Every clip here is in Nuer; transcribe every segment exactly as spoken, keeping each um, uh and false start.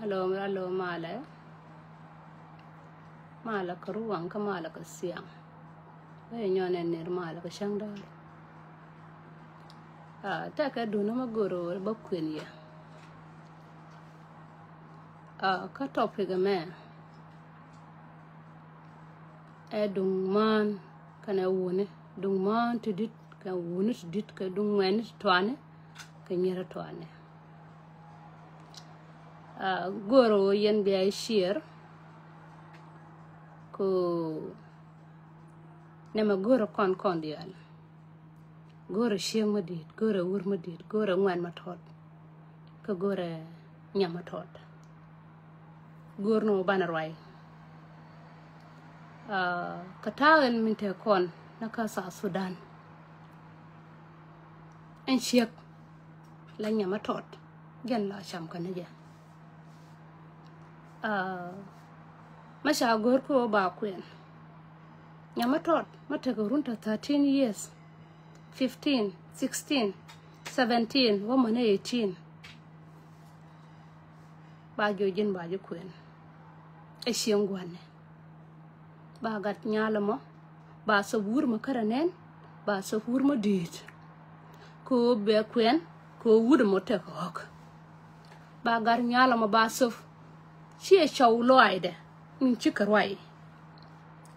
Alo, alo, malɛ. Malɛ kɛ ruɔ̱ŋ kä malɛ kɛ siaŋ. Bä yɛ nyɔn ɛ nir malɛ kɛ cäŋ dɔɔr. Ah, tɛkɛ duundä ma go̱r bä kuën yɛ. Ah, kä topic mɛ ɛ duŋ mään kɛnɛ wuni, duŋ mään ti dit kɛ wuni ti dit kɛ duŋ ŋuɛni ti tuani kɛ nyiri tuani. Ah, go̱r wä yɛn bia i̱ cier ko nɛmɛ go̱r kɔn kɔn dial. Go̱r cieŋ ma di̱i̱t, go̱r wur ma di̱i̱t, go̱r ŋuɛn ma tɔt, kä go̱r nyam ma tɔt. Go̱r ni wä banɛ ruay. Ah, kɛ ta̱a̱ ɛn min te kɔn na kä South Sudan. Ɛn ciek la nyam ma tɔt jɛn la cam kɛ ni jɛ. Ah, ma ca go̱r kä wä ba kuɛn. Nyam ma tɔt ma tekɛ run tɔ thirteen years, fifteen, sixteen, seventeen, wä mänɛ eighteen. Ba jiɔ ji̱n ba ji̱ kuɛn. Ɛ cieŋ gua̱nɛ. Ba gat nyal ɛmɔ, ba sop wur mɔ kärɛ nɛn, ba sop wur mɔ di̱i̱t. Kɛ ɣöö bɛ kuɛn, kɛ ɣöö wut ɛmɔ tek ɣɔ̱k. Ba gat nyal ɛmɔ ba sop. Ciɛ cɔw lɔaacdɛ min cikɛ ruac.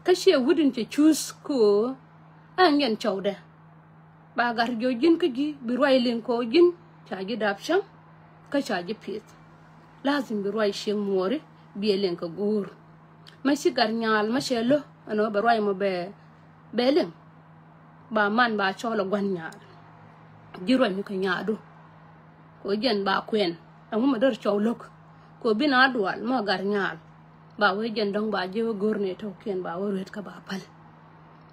Kä ciɛ wut in cɛ cuuth kɛ ɣöö ɛn yɛn cɔwdɛ. Ba gat jiɔ ji̱n kä ji̱ bi ruac liŋ kɛ ɣöö ji̱n ca ji̱ dap cäŋ kä ca ji̱ pieth. Lazim bi ruac cieŋ muɔɔri biɛ liŋ kɛ go̱o̱r. Ma ci gat nyal ma cɛ lo̱ ɛn ɣöö bɛ ruac mɔ bɛ bɛ liŋ. Ba man ba cɔl ɛ gua̱n nyal. Ji̱ ruac mi kɛ nyaadu. Kɛ ɣöö jɛn ba kuɛn ɛŋu ma dör cɔw lo̱k. Kɛ ɣöö bi na dual ma gat nyal. Ba wee jɛn dɔ̱ŋ ba ji̱ wä go̱r ni tɔ̱kiɛn ba wä ruet kä ba päl.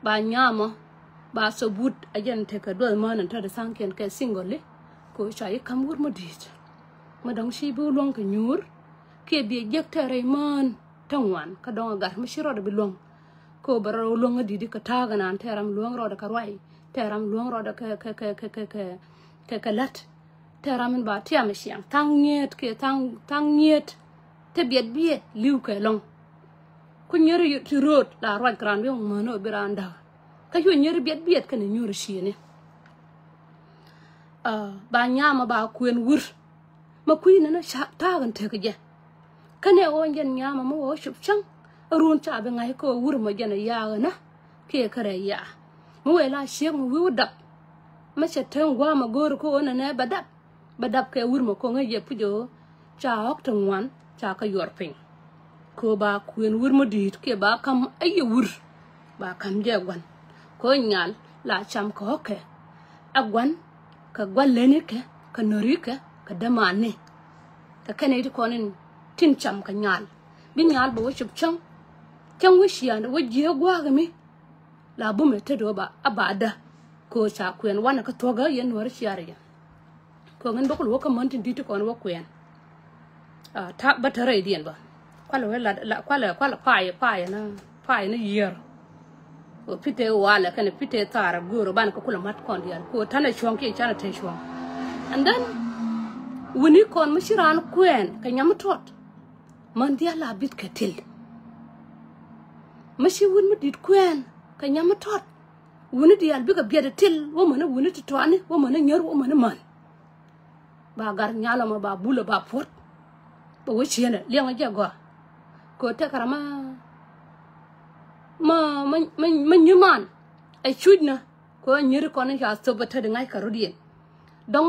Ba nyamɔ ba thop wut a jɛn tekɛ duɔth män in tɔt tha̱a̱ŋkiɛn kɛ single li. Kɛ ɣöö ca ji̱ ka̱m wur ma di̱i̱t. Ma dɔ̱ŋ ci bi wä luäŋ kɛ nyuur kiɛ biɛ jiäk tɛɛrɛ män. Te ŋuan kä dɔ̱ŋ a gat mi ci rɔɔdɛ bi luäŋ. Kɛ ɣöö bɛ rɔɔdɛ luäŋ a di̱t kɛ ta̱a̱ kɛ naan tɛɛr ram luäŋ rɔɔdɛ kɛ ruac tɛɛr ram luäŋ rɔɔdɛ kɛ kɛ kɛ kɛ kɛ kɛ kɛ kɛ lät. Tɛɛr ram in ba tiam ɛ ciaŋ tha̱a̱ŋ nyiet kiɛ tha̱a̱ŋ tha̱a̱ŋ nyiet. Te biɛt biɛt li̱w kɛ lɔ̱ŋ. Ku nyeri ti ro̱o̱t la ruac kɛ raan bi ŋuäänä bi raan da̱k. Kä cu nyeri biɛt biɛt kɛnɛ nyuur ciëni. Ah, ba nyamɔ ba kuën wur. Ma kui̱ nänä ca ta̱a̱k in tek jɛ. Kä nɛ ɣöö jɛn nyamɔ mi wä cop cäŋ. Run ca bi ŋa̱c kä wur mɔ jɛn a yaak ɛnä kiɛ kärɛ yaa. Mi wëë la ciek mi wi̱i̱ wä dap. Ma cɛ teŋ gua̱a̱m a go̱o̱r kä ɣöö nɛnɛ bɛ dap. Bɛ dap kɛ wur mɔ ko̱ŋ ɛ jɛ puc ɣöö ca ɣɔ̱k ti ŋuan ca kä yuɔr piny. Kɛ ɣöö ba kuën wur mi di̱i̱t kiɛ ba ka̱m ɛ yɛ wur. Ba ka̱m jɛ ɛ gua̱n kɛ ɣöö nyal la cam kɛ ɣɔ̱kɛ. Ɛ gua̱n kɛ gua̱n lenikɛ kɛ nörikɛ kɛ dämani. Kɛ kɛn iti kɔn in tin cam kɛ nyal bi nyal bɛ wä cop cäŋ. Cäŋ wä ciaŋ wä jiee gua̱a̱k mi. La bumɛ tet wä ba a ba dä. Kɛ ɣöö ca kuɛn wanɛ kä thuɔ̱kä yɛn nuɔ̱ɔ̱ri ciaar yɛn. Kɛ ɣöö ŋän bä kul wä kä män tin di̱t ti kɔn wä kuɛn. Ah, ta̱a̱ bä te rɛydiɛn bä. Kualɛ wee la, la, kualɛ, kualɛ payɛ, payɛ ni, payɛ ni yiër. Kɛ ɣöö pi̱tɛ walɛ kɛnɛ pi̱tɛ thaar a göörä banɛ kɛ kulɛ ma̱t kɔn diaal. Kɛ ɣöö ta̱nɛ cuɔ̱ŋ kiɛ canɛ te cuɔ̱ŋ. And then wuni kɔn mi ci raan kuɛn kɛ nyam mi tɔt. Män diaal la bit kɛ til. Mi ci wut mi di̱t kuɛn kɛ nyam mi tɔt. Wuni diaal bikɛ biɛt ɛ til wä mäni wuni ti tuani wä mäni nyär wä mäni män. Ba gar nyalɔ ma ba bulɛ ba puɔt. Bɛ wä cienɛ liɛŋ jɛ gɔaa. Kɛ tɛk ram ma ma ma ma nyiman. Ɛ cuc na kɛ nyeri kɔn ca thop ɛ tet ŋa̱c kɛ rot yɛn. Dɔŋ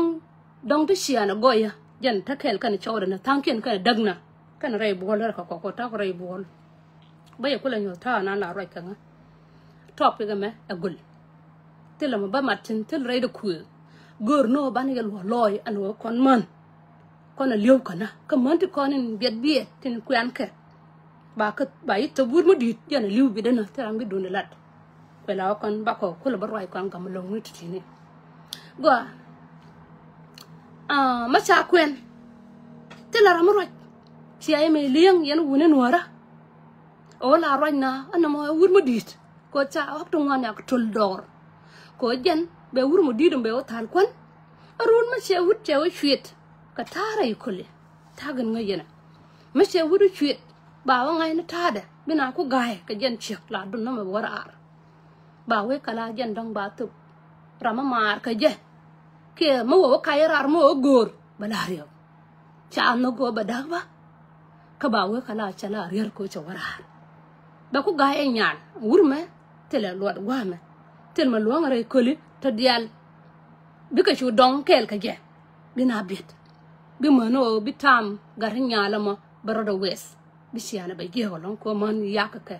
dɔŋ ti cian ɛ gɔyä jɛn tä kɛɛl kɛn cɔwdɛ na tha̱a̱ŋkiɛn kɛn däk na kɛn rɛy buɔl rɛ kɛ kɔk kɛ ta̱k rɛy buɔl. Bä yɛ kulɛ nyuɔth ta̱a̱ nan la ruac kɛ ŋä. Tɔpik ɛmɛ ɛ gul. Thilɛ mɛ bä mat tin thil rɛy dɛ kuëë. Gör ni ɣöö banɛ yɛ luɔ̱ɔ̱ lɔɔy ɛn ɣöö kɔn män. Kɔn ɛ li̱ew känä kä män ti kɔn in biɛt biɛt tin kuɛn kɛ. Ba kä ba yi thop wur mi di̱i̱t jɛn ɛ li̱w bi dänä thil ram bi duundɛ lat. Kuɛ la ɣä kɔn bakɔ kulɛ bä ruac kɔn gam lo̱ŋ ni ti̱ti̱ni. Gɔaa. Ah, ma ca kuɛn. Thilɛ ram mi ruac. Cia yɛ mi li̱eŋ yɛn wuni nuɔ̱ɔ̱rä. Ɣöö la ruacna ɛn nɔmɔ ɛ wut mi di̱i̱t kɛ ɣöö ca ɣɔ̱k ti ŋuan yak töl dɔɔr. Kɛ ɣöö jɛn bɛ wut mi di̱i̱t ɛn bɛ wä tha̱a̱l kuän. Ɛ run mi cɛ wut cɛ wä cuet kɛ ta̱a̱ rɛy köli. Ta̱a̱ gɛn ŋäc yɛn ɛ. Mi cɛ wut i̱ cuit ba wä ŋa̱cni ta̱a̱dɛ bi na ku ga̱a̱y kɛ jɛn ciek la dun nɔmɛ bi wä raar. Ba wee kɛ la jɛn dɔ̱ŋ ba thop ram mi maar kɛ jɛ. Kiɛ mi wä wä ka̱c raar mi wä go̱o̱r bɛ la riɛk. Ca nhök kɛ wä bɛ da̱k ba. Kä ba wee kɛ la cɛ la riɛr kɛ wä cɛ wä raar. Bɛ ku ga̱a̱y ɛ nyal wur mɛ thilɛ luɔt gua̱a̱mɛ. Thil mɛ luɔ̱ŋ rɛy köli te diaal. Bikɛ cu dɔ̱ŋ kɛɛl kɛ jɛ bi na biet. Bi män ɣöö bi tam gat nyal ɛmɔ bɛ rɔɔdɛ wɛth. Bi ciaŋ bɛ jiɛk ɛlɔ̱ŋ kɛ män yak kɛ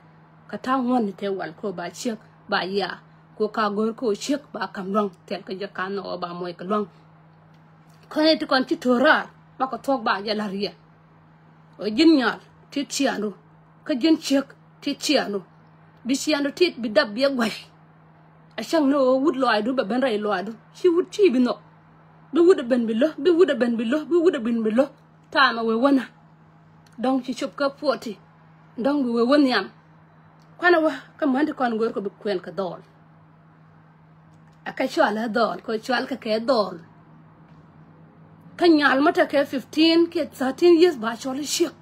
kɛ ta̱a̱ ŋuɔ̱tni tëë wal kɛ ba ciek ba yaa kɛ ka go̱r kɛ ciek ba ka̱m lua̱ŋ thil kɛ jɛ kan ɣöö ba muɔc kɛ lua̱ŋ. Kɔn iti kɔn ci to̱r raar ba kɛ thuɔ̱k ba jɛ la̱r yɛ. Ɣöö ji̱n nyal ti ciaŋdu kä ji̱n ciek ti ciaŋdu bi ciaŋdu tit bi dap bi ɛ gua̱c. A cäŋ ni ɣöö wut lɔaacdu bɛ ben rɛy lɔaacdu ci wut ci bi nhɔk. Bi wut ɛ ben bi lo̱ bi wut ɛ ben bi lo̱ bi wut ɛ ben bi lo̱. Taamɛ wee wänä dɔ̱ŋ ci cop kä puɔti. Dɔ̱ŋ bi wee wä nhiam. Kuanɛ wä kä män ti kɔn go̱o̱r kɛ bi kuɛn kɛ dhɔɔl. A kɛ cual ɛ dhɔɔl kɛ cual kɛ kɛ dhɔɔl. Kä nyal mä tekɛ fifteen kiɛ thirteen years ba cɔl i̱ ciek.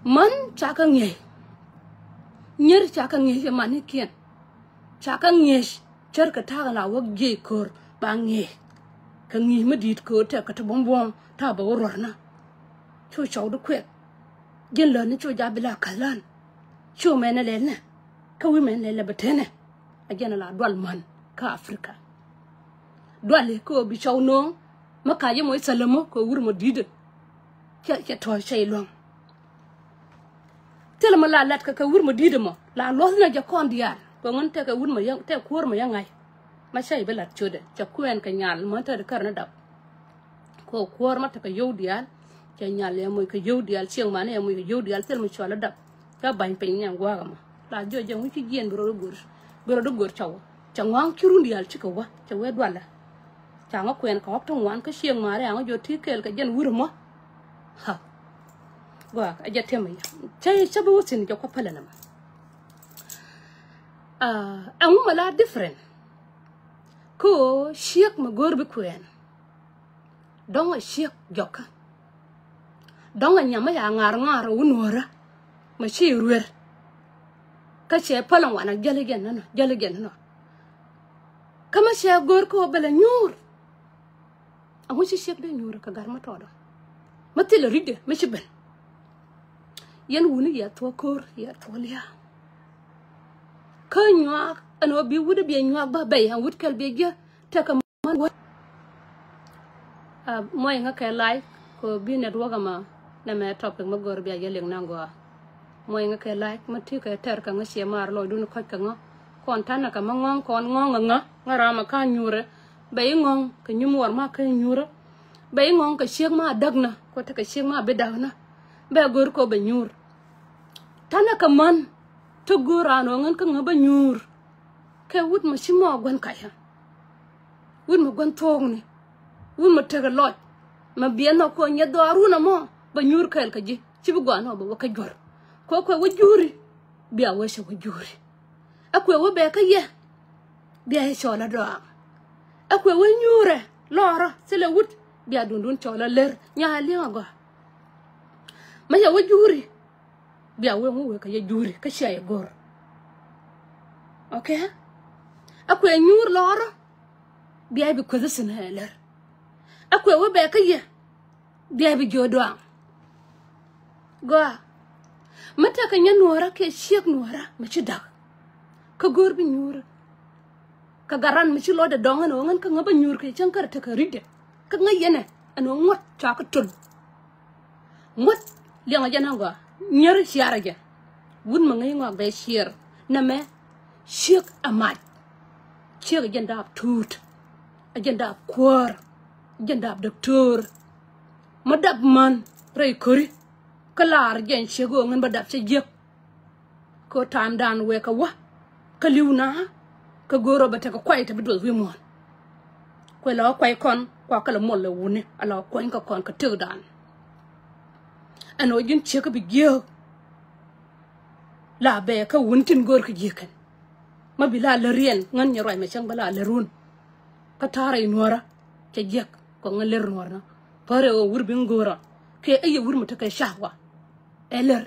Män ca kä ŋi̱eec. Nyier ca kä ŋi̱eec ɛ manikiɛn. Ca kä ŋi̱eec cär kɛ ta̱a̱ la wä jiɛc köör ba ŋi̱eec. Kɛ ŋi̱i̱c mi di̱i̱t köör tɛk kɛ ti buɔ̱m buɔ̱m ta̱a̱ bɛ wä ruɔ̱rnä. Cu cɔwdu kuɛth. Ji̱n lätni cu ja̱ bi la ka̱th län. Cu mɛn ɛ lɛl nɛ kä wi̱i̱ mɛn lɛl nɛ bɛ tenɛ. A jɛn ɛ la dual män kä Africa. Duali kɛ ɣöö bi cɔw no̱o̱ŋ. Mä ka̱c ɛmɔ i̱ thäl ɛmɔ kɛ wur mɔ di̱i̱dɛ. Cɛ cɛ tɔ̱ɔ̱c cɛ iluäŋ. Thilɛ mɔ la lat kɛ kɛ wur mɔ di̱i̱t ɛmɔ la luɔth nɛ jɛ kɔn diaal. Kɛ ŋun tekɛ wur mɔ yɛ tekɛ kuäär mɔ yɛ ŋa̱c. Ma cä i̱ bi lat cötdɛ cɛ kuɛɛn kɛ nyal mɔ tekɛ kär ni dap. Kɛ kuäär ma tekɛ yio̱w diaal cɛ nyal yɛ moc kɛ yio̱w diaal cieŋ manɛ yɛ moc kɛ yio̱w diaal thil mi cual i̱ dap. Cä ba̱ny piny ni ɛn gua̱a̱k ɛmɔ la jiɔ jɛ ŋuc ci jiɛn bi rɔ di go̱r bi rɔ di go̱r cɛ wä cɛ ŋɔ̱a̱ŋ ci run diaal cikɛ wä cɛ wee dualɛ. Ca ŋä kuɛn kɛ ɣɔk ti ŋuan kä cieŋ maari aŋä jɔ ti kɛɛl kɛ jɛn wur mɔ. Ha. Gɔaa ɛ jɛ tɛmɛ yɛ cä cä bi wä thi̱n jɛ kɔ pälɛ nɛmɛ. Ɛŋu mɛ la different. Kä ɣöö ciek mɛ go̱o̱r bi kuɛn. Dɔ̱ŋ ɛ ciek jɔkä. Dɔ̱ŋ ɛ nyam mɛ ya ŋa̱r ŋa̱r ɛ wä nuɔ̱ɔ̱rä. Mɛ ci ruer. Kä cɛ päl ɛŋuan ɛ jäl i̱ jɛn nɔnɔ jäl i̱ jɛn nɔnɔ. Kä mɛ cɛ go̱o̱r kä ɣöö bɛ lɛ nyuur. Aŋu ci ciek dee nyuur kɛ gat mi tɔɔdɔ mi thilɛ ri̱cdɛ mi ci ben. Yɛn wuni yɛ thuɔ̱k ko̱r yɛ thuɔ̱k lia̱a̱. Kä nyuaak ɛn ɣöö bi wut biɛ nyuaak bä bɛy ɛn wut kɛl biɛ jiä tekɛ män wä. Muɔy ŋä kɛ like kɛ bi network ɛmɛ nɛmɛ topic mi gör bia yɛ liŋ na gɔaa. Muɔy ŋä kɛ like mi ti kɛ tɛr kɛ ŋä ciɛ maar lɔcdun kɔc kɛ ŋä. Kɔn tanɛ kɛ mi ŋɔ̱ŋ kɔn ŋɔ̱ŋ ɛ ŋä ŋä ram ɛ ka̱n nyuurɛ. Bɛ i̱ ŋɔ̱ŋ kɛ nyum wär ma kɛ nyuurä. Bɛ i̱ ŋɔ̱ŋ kɛ ciek ma däknä kɛ tekɛ ciek ma bi däknä. Bɛ gör kɔ bɛ nyuur. Tanɛ kɛ män ti gör an ɣän kä ŋä bä nyuur. Kɛ wut mɛ ci mɔ guän ka̱cä. Wut mɛ guän thookni. Wut mɛ tekɛ lɔc mɛ biɛ nhɔk kɔ nyɛ dhɔaarun ɛmɔ bɛ nyuur kɛɛl kɛ ji̱ ci bi gua̱a̱n ɔ bɛ wä kä juɔ̱r. Kɛ kuɛ wä juuri bia wee cɛ wä juuri. Ɛ kuɛ wä bɛ kä yɛ bia yɛ cɔɔl ɛ dɔaaŋ. Ɛ kuɛ wä nyuurɛ lɔɔrä thilɛ wut bia dundun cɔɔl ɛ lër nyaa li̱eŋ ɛ gɔaa. Mɛ yɛ wä juuri bia wee ŋu wee kä yɛ juuri kä cia yɛ go̱r. Okay. Ɛ kuɛ nyuur lɔɔrä bia bi kueth thin ɛ lär. Ɛ kuɛ wä bɛ kä yɛ bia bi jiö dɔaŋ. Gɔaa. Mi tekɛ nyɛ nuɔ̱ɔ̱rä kiɛ ciek nuɔ̱ɔ̱rä mi ci da̱k. Kä go̱r bi nyuurä. Kä garan mi ci lɔcdɛ dɔŋ ɛn ɣöö ŋän kä ŋä bä nyuur kiɛ cäŋ kärɛ tekɛ ri̱cdɛ. Kä ŋä yɛnɛ ɛn ɣöö ŋuɔ̱t ca kä töl. Ŋuɔ̱t liɛŋɛ jɛ naŋ gɔaa nyier ciarɛ jɛ. Wut mɛ ŋäc ŋɔak bɛ cier nɛmɛ. Ciek ɛ mac. Ciek ɛ jɛn daap tuut. Ɛ jɛn daap kuäär. Ɛ jɛn daap dɔktöör. Mɛ dap män rɛy köri. Kä laar jɛn ciek ɣöö ŋän bä dap cä jiäk. Kɛ ɣöö ta̱a̱mdan wëë kɛ wä kä li̱w na. Kä go̱o̱r ɔ bɛ tekɛ kuay te bi duɔth wi̱i̱ muɔ̱ɔ̱n. Kuɛ la ɣä kuay kɔn kua kä la muɔl lɛ wuni a la ɣä kuany kɛ kɔn kɛ tëkdan. Ɛn ɣöö ji̱n ciek kä bi jiääk. La bɛ kä wuni tin go̱o̱r kɛ jiääk kɛn. Ma bi la lär yɛn ŋän nyɛ ruac mɛ cäŋ bä la lär wun. Kä ta̱a̱ rɛy nuɔ̱ɔ̱rä cɛ jiäk kɔ ŋän lär nuɔ̱ɔ̱rä. Pärɛ ɣöö wur bi ŋ go̱o̱rä. Kɛ ɛ yɛ wur mi tekɛ cahwa. Ɛ lär.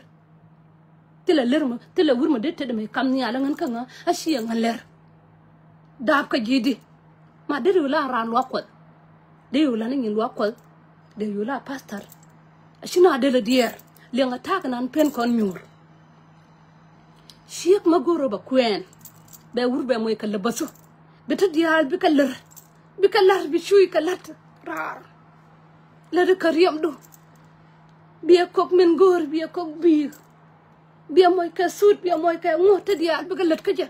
Thilɛ lär mi, thilɛ wur mi dee tet mi kam nhial ɛ ŋän kä ŋä a ciɛ ŋän lär. Daap kä ji̱ di. Ma dee ri wula raan luak kuɔth. Dee ri wula ni nyin luak kuɔth. Dee ri wula pastor. A ci na dee lɛ diɛɛr. Liɛŋ a ta̱a̱k nan pen kɔn nyuur. Ciek ma go̱o̱r rɔ bɛ kuɛɛn. Bɛ wur bɛ moc kɛ lɛ bäthu. Bi te diaal bi kɛ lär. Bi kɛ lär bi cuuc kɛ lät raar. Lät kɛ riɛmdu. Biɛ kɔk min go̱o̱r biɛ kɔk bi̱i̱. Biɛ moc kɛ thut biɛ moc kɛ ŋuɔ̱t te diaal bi kɛ lät kä jɛ.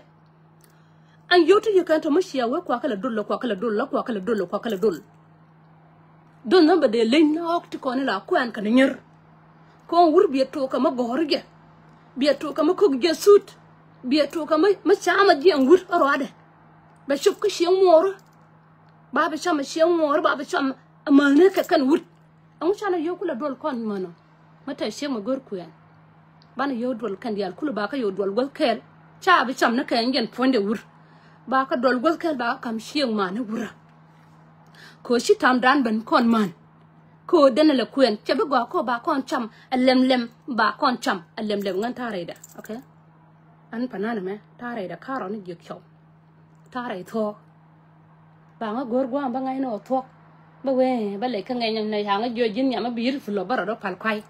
An yio̱w ti yio̱w kɛn tɔ̱ mi cia wee kuakä lɛ dol lɛ kuakä lɛ dol lɛ kuakä lɛ dol lɛ kuakä lɛ dol. Dol nä bɛ dee leny na ɣɔk ti kɔn ila kuɛn kɛn nyier. Kɔn wur biɛ tok kɛ mi gɔ̱r jɛ. Biɛ tok kɛ mi kök jɛ thut. Biɛ tok kɛ mi, mi cam a jiɛn wur a rɔadɛ. Bɛ cop kä cieŋ muɔɔrä. Ba bi cam a cieŋ muɔɔrä ba bi cam a mäthni kɛ kɛn wur. Ɛŋu canɛ yio̱w kulɛ duɔl kɔn mänɔ. Mä tɛ cieŋ mɛ gör kuɛɛn. Banɛ yio̱w duɔl kɛn diaal kulɛ ba kä yio̱w duɔl guäth kɛɛl. Ca bi cam ni kɛ ɛn jɛn puɔ̱nydɛ wur. Ba kä duɔl guäth kɛɛl ba kä kam cieŋ mani wurä. Kɛ ɣöö ci tamdan ben kɔn män. Kɛ ɣöö denɛ lɛ kuɛɛn cɛ bi gɔaa kɛ ɣöö ba kɔn cam ɛ lɛm lɛm ba kɔn cam ɛ lɛm lɛm ŋän ta̱a̱ rɛydɛ. Okay. An panan ɛmɛ ta̱a̱ rɛydɛ ka̱rɔ ni jiɛk cɔw. Ta̱a̱ rɛy thuɔ̱ɔ̱k. Ba ŋä go̱o̱r gua̱a̱m bä ŋa̱cni ɔ thuɔ̱k. Bä wee bä lɛc kä ŋɛny nɛ ya̱ŋä jiɔ ji̱n nyam a bi̱i̱r full ɔ bä rɔɔd ɔ pal kuay.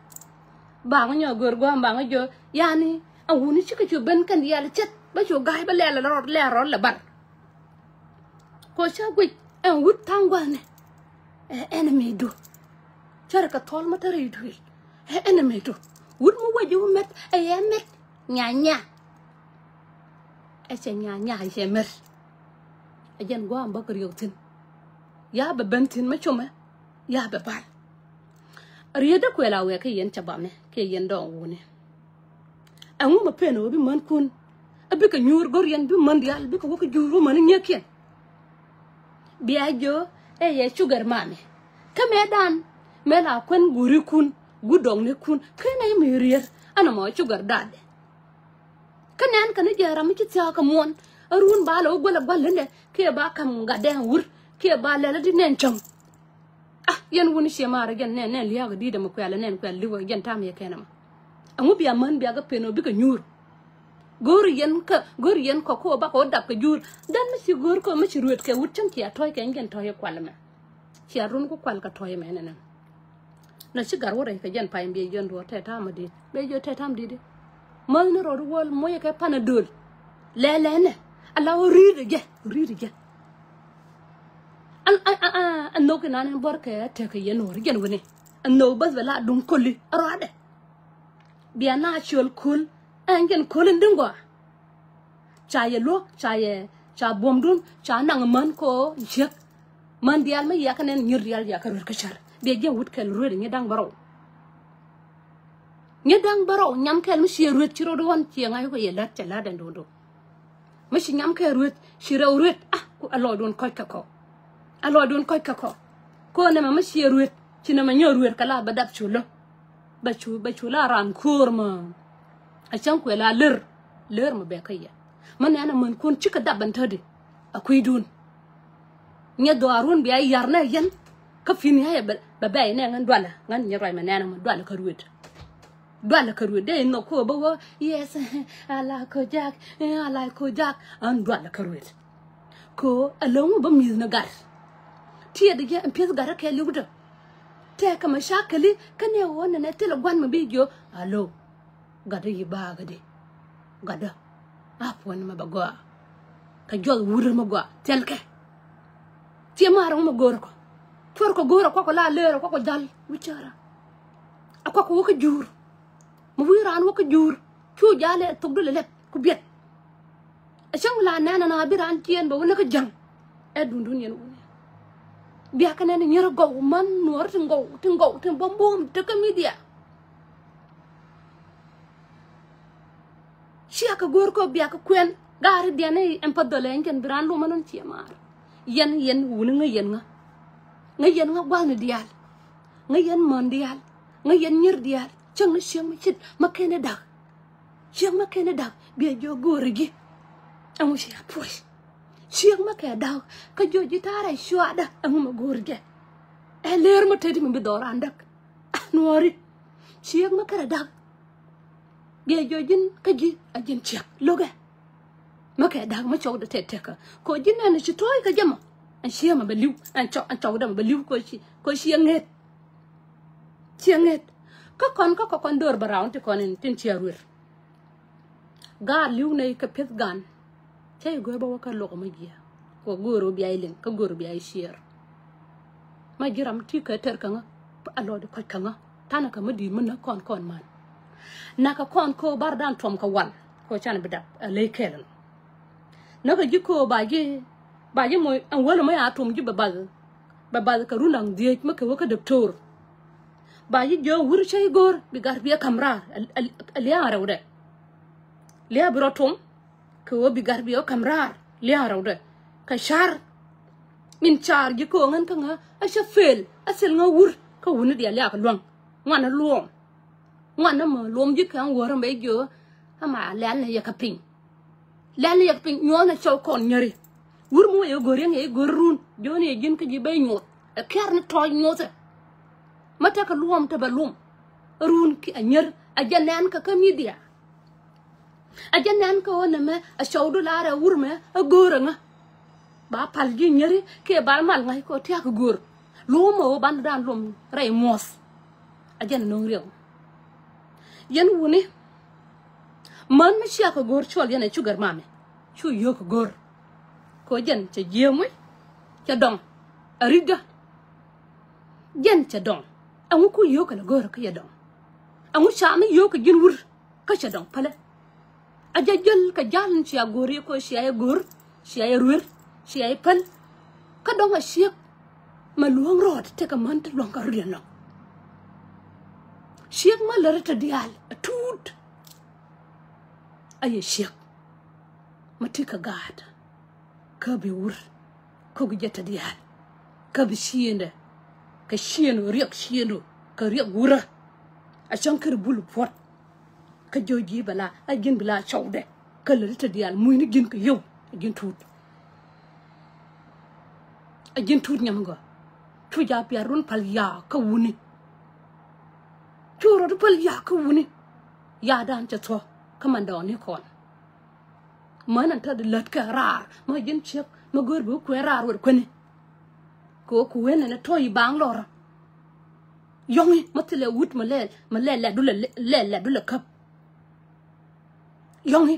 Ba ŋä nyɔ go̱o̱r gua̱a̱m ba ŋä jiɔ yani a wuni cikɛ cu ben kɛn diaal cät bä cu ga̱a̱c bä lɛl rɔɔd lɛl rɔɔd lɛ bar. Ko ca guic ɛn wut tha̱a̱ŋ gua̱a̱nɛ. Ɛ enemy du. Cärɛ kɛ thɔl mä te rɛy duëël. Ɛ enemy du. Wut mi wä ji̱ wä mɛt ɛ yɛ mɛt. Nyanya. Ɛ cɛ nyanya ɛ cɛ mɛr. Ɛ jɛn gua̱a̱m bä kɛ riɛw thi̱n. Ya bɛ ben thi̱n mä comɛ. Ya bɛ bal. Riet dee kuɛl a wɛɛ kɛ yɛn ca bamɛ kɛ yɛn dɔɔŋ wuni. Ɛŋu mɛ pen ɣöö bi män kun. Ɛ bikɛ nyuur go̱r yɛn bi män diaal bikɛ wä kɛ juur wä män nyiekiɛn. Bia jiö ɛ yɛ cugar mami. Kä mɛ dan mɛ la kuɛn guri kun gu dɔŋni kun ken ɛ mi rier. Ɛn ɛmɔ cugar dadɛ. Kä nɛn kɛ ni jɛ ram mi ci thia̱a̱k kɛ muɔ̱n. Ɛ run ba lɛ wä guäl ɛ gua̱l lindɛ kiɛ ba kam gatdɛ wur kiɛ ba lɛl ɛ di nɛn cäŋ. Ah yɛn wuni ciɛ maarä jɛn nɛn nɛn lia̱a̱k ɛ di̱i̱t ɛmɛ kuɛl ɛ nɛn kuɛl li̱wä jɛn tam yɛ kɛn ɛmɛ. Ɛŋu bia män bia kɛ pen ɔ bikɛ nyuur. Go̱o̱ri yɛn kä go̱o̱ri yɛn kɔ ko bakɔ dap kɛ juur. Dhän mi ci go̱o̱r kɔ mi ci ruet kɛ wut cäŋ cia tɔ̱ɔ̱c kɛ jɛn tɔ̱ɔ̱c kual ɛmɛ. Cia run ku kual kɛ tɔ̱ɔ̱c ɛmɛ nɛnɛ. Nɔ ci gar wä rɛy kɛ jɛn pay biɛ jɛn duɔ̱ɔ̱r tɛt tam mi di̱i̱t bɛ jɛ tɛt tam di̱i̱t. Mäth ni rɔɔd wäl moc kɛ pan a döl. Lɛlɛ nɛ a la wä ri̱i̱t jɛ ri̱i̱t jɛ. An an an an nhök inan in buɔr kɛ tɛk kɛ yɛn wä ri jɛn wini. An nhök bäth bɛ la duŋ koli a rɔadɛ. Bia na ciöl köl ɛn jɛn köl in di̱ŋ gɔaa. Ca yɛ luɔ̱k ca yɛ ca buɔ̱mdun ca naŋ män ko jiäk. Män diaal mi yia kä nɛn nyir diaal yia kä ruet kä cär. Bia jiɛn wut kɛl ruet nyir da̱ŋ bärɔw. Nyir da̱ŋ bärɔw nyam kɛl mi ciɛ ruet ci rot ɣɔn ciɛ ŋa̱c kɔ yɛ lät cɛ lät ɛn do̱ndo. Mi ci nyam kɛ ruet ci rɛw ruet ah ku a lɔcdun kɔc kɛ kɔ. A lɔcdun kɔc kɛ kɔ. Ko nɛmɛ mi ciɛ ruet ci nɛmɛ nyɔ ruet kɛ la bɛ dap cu lä. Bɛ cu bɛ cu la ran ko̱o̱r mɛ. A cäŋ kuɛ la lër lër mɛ bɛ kä yɛ. Mɛ nɛn a män kun cikɛ dap bɛn tädi. A kui̱dun. Nyɛ dhɔaarun bia yar nɛ yɛn. Kä pi̱n yɛ bɛ bɛ yɛ nɛ ŋän dualɛ ŋän nyɛ ruac mɛ nɛn mɛ dualɛ kä ruet. Dualɛ kä ruet dee in nhɔk ko bä wä yes. Ala ko jak ala ko jak an dualɛ kä ruet. Ko a lo̱ŋ bä mi̱th ni gat. Tiɛt jɛ ɛn pi̱eth gat kɛ li̱w dä. Tɛk kɛ mɛ cakɛli kä ni ɛ wä nɛnɛ thilɛ gua̱n mɛ bi jiö. Alo. Gatdä yi baagädi. Gatdä. A puɔ̱n mɛ bɛ gɔaa. Kɛ juɔth wurä mɛ gɔaa thilkɛ. Tiɛ maarä ŋu mɛ go̱o̱rä kɔ. Cuɔr kɔ go̱o̱rä kuakɔ la leerä kuakɔ jal wi̱cärä. A kuakɔ wä kä juur. Mɛ wi̱i̱ raan wä kä juur. Cu jalɛ thok dulɛ lɛp ku biɛt. A cäŋ la nɛn ana bi raan ciɛɛn bɛ wä näk kä jäŋ. Ɛ dundun yɛn wuni. Biakä nɛn nyɛrɛ gɔw man nuɔr tin gɔw tin gɔw tin bom bom tekä midia. Ciakä go̱o̱r kɔ biakä kuɛn gaari diɛn i̱ ɛn pa dhɔlɛ ɛn jɛn bi raan lomä nɔn ciɛ maar. Yɛn yɛn wuni ŋä yɛn ŋä. Ŋä yɛn ŋä gua̱a̱ni diaal. Ŋä yɛn män diaal. Ŋä yɛn nyir diaal cäŋ ni cieŋ mi cit ma kɛn i̱ da̱k. Ciek ma kɛn i̱ da̱k biɛ jiɔ go̱o̱ri ji̱. Ɛŋu ci a puɔ̱c. Ciek ma kɛ da̱k kä jiɔ ji̱ ta̱a̱ rɛy cuaadä ɛŋu ma go̱o̱ri jɛ. Ɛ leer ma teti mi bi dhɔran däk. Ah, Nuɔri ciek mi kärɛ da̱k. Diɛ jɔ ji̱n kä ji̱ a ji̱n ciek lo̱kɛ. Mi kɛ da̱k mi cɔwdɛ tɛt tɛkä kɔ ji̱n ɛn ci tɔ̱ɔ̱c kä jɛ mɔ. Ɛn ciek mɔ bɛ li̱w ɛn cɔw ɛn cɔwdɛ mɔ bɛ li̱w kɔ ci kɔ ciek ŋet. Ciek ŋet kä kɔn kä kɔ kɔn döör bɛ raun ti kɔn in tin ciek ruer. Gaat li̱w nɛy kɛ pi̱eth gan. Cä i̱ go̱o̱r bä wä kä luɔk mä jiɛ kɛ go̱o̱r bia i̱ liŋ kä go̱o̱r bia i̱ ciɛɛr. Ma ji̱ ram ti kɛ tɛr kä ŋä a lɔɔd kɔc kä ŋä. Tanɛ kɛ mä di̱i̱t mä näk kɔn kɔn man. Nakä kɔn kɛ ɣöö bar dan tuɔm kɛ wal kɛ ɣöö canɛ bi dap a ley kɛɛl ɛnɔ. Näkä ji̱ kɛ ɣöö ba ji̱ ba ji̱ moc ɛn wäl mä ya tuɔm ji̱ bɛ bath. Bɛ bath kɛ run da̱ŋ dhieec mä kɛ wä kä däptoor. Ba ji̱ jiök wur cä i̱ go̱o̱r bi gat bi ɛ ka̱m raar a lia̱a̱ŋ rɛwdɛ. Lia̱a̱ bi rɔ tuɔm kɛ ɣöö bi gat bi ɛ ka̱m raar lia̱a̱ŋ rɛwdɛ. Kɛ ca̱r in ca̱r ji̱ kɛ ɣöö ŋän kä ŋä a cä pel a thil ŋä wur kä wuni diaal liaak luäŋ. Ŋuanä luɔm ŋuanä mɔ luɔm ji̱ kɛ ɣän wäär ɛmɛ jiök. Ama lɛl ni yɛ kä piny. Lɛl ni yɛ kä piny nyuɔ̱ɔ̱n a cɔw kɔn nyäri. Wur mi wä yɛ go̱r yɛn yɛ go̱r run jiɔni yɛ ji̱n kä ji̱ ben nyuɔth. Ɛ kɛr ni tɔɔc nyuɔthɛ. Mä tekɛ luɔm te bɛ luɔm. Run ki a nyär a jɛ nɛn kä kä midia. A jɛ nɛn kä ɣöö nɛmɛ a cɔwdu laarɛ wur mɛ a go̱o̱r ɛŋä. Ba pal ji̱ nyäri kiɛ ba mal ŋa̱c kɛ ɣöö tiak go̱o̱r. Luɔmɛ ɣöö bandan luɔm rɛy muɔth. A jɛn no̱o̱ŋ riɛw. Yɛn wuni män mi ciak kɛ go̱o̱r cuɔl yɛn ɛ cu gɛr mamɛ cu yio̱o̱k kɛ go̱o̱r. Kɛ ɣöö jɛn cɛ jiääm wi̱c cɛ dɔŋ. A ri̱tdä jɛn cɛ dɔŋ. Ɛŋu ku yio̱o̱k kɛ lɛ go̱o̱r kä yɛ dɔŋ. Ɛŋu ca mi yio̱o̱k kɛ ji̱n wur. Kä cɛ dɔŋ pälɛ. A jɛ jäl kɛ jal in cia go̱o̱r yɛ kɔ cia yɛ go̱o̱r cia yɛ ruer cia yɛ päl. Kä dɔŋ a ciek. Ma luɔ̱ŋ rɔɔd tekɛ män ti luɔ̱ŋ kä rut yɛ nɔŋ. Ciek ma lär te diaal a tuut. A yɛ ciek ma ti kɛ gaat. Kä bi wur kä bi jɛ te diaal. Kä bi ciendɛ kɛ ciendu riɛk ciendu kɛ riɛk wurä. A cäŋ kir bul puɔt. Kä jiö ji̱ bɛ la a ji̱n bi la cɔwdɛ. Kä lät te diaal mucni ji̱n kɛ yio̱w a ji̱n tuut. A ji̱n tuut nyam gɔ cu ja piar run pal yaa kä wuni. Cu rot pal yaa kä wuni. Yaa dan cɛ thuɔ kä man dɔɔni kɔn. Män an täth lät kɛ raar mä ji̱n ciek mä go̱o̱r bi wä kuɛn raar wet kueni. Kɛ wä kuwen ɛn ɛ tɔ̱ i̱ baŋ lɔrä. Yɔ̱ŋi mä thilɛ wut mä lɛl mä lɛl lɛt du lɛ lɛl lɛt du lɛ käp. Yɔ̱ŋi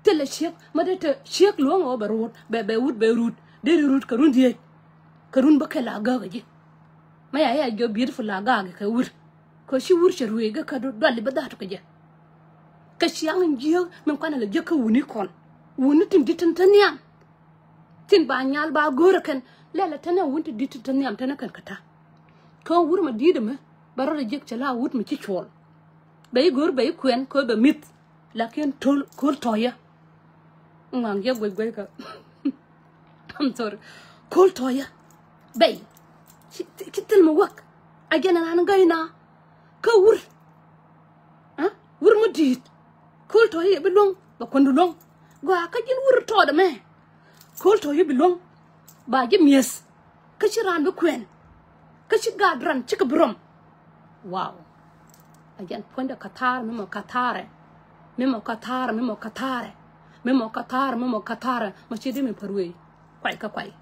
thilɛ ciek mä dee te ciek luɔ̱ŋ ɛ wä bɛ ruut bɛ bɛ wut bɛ ruut dee ri ruut kɛ run dhieec. Kɛ run bä kɛ la gäk ɛ ji̱. Mä ya ya jiɔ beautiful la gak kɛ wur. Kɛ ci wur cɛ ruëëc gä kä duali bä dha̱a̱t kɛ jɛ. Kɛ ciaŋ in jiääk min kuanɛ lɛ jiäk kä wuni kɔn. Wuni tin di̱t tin te nhiam. Tin ba nyal ba go̱o̱rä kɛn lɛlɛ tɛnɛ wuni tin di̱t tin te nhiam tɛnɛ kɛn kä ta̱. Kä wur ma di̱t ɛmɛ bɛ rɔdɛ jiäk cɛ la wut mi ci cuɔl. Bɛ i̱ go̱o̱r bɛ i̱ kuɛn kɛ bɛ mi̱th. Lakin tol kol tɔyä. Ŋuaŋ yɛ guec guec kä. I'm sorry. Kol tɔyä. Bɛy. Ci thil mi wäk. A jɛn ran gäy na. Kä wur. Wur mi di̱i̱t. Kol tɔyä yɛ bi luäŋ bɛ kuändu luäŋ. Gɔaa kä ji̱n wur tɔɔdɛ mɛ. Kol tɔyä bi luäŋ. Ba ji̱ mi̱eth. Kä ci raan bi kuɛn. Kä ci gaat ran cikɛ bi rɔm. Wow. A jɛn puɔ̱nydɛ kathar mi mɔ katharɛ. Mi mɔ katharɛ mi mɔ katharɛ. Mi mɔ katharɛ mi mɔ katharɛ mɔ ci di mi pär wee. Kuay kä kuay.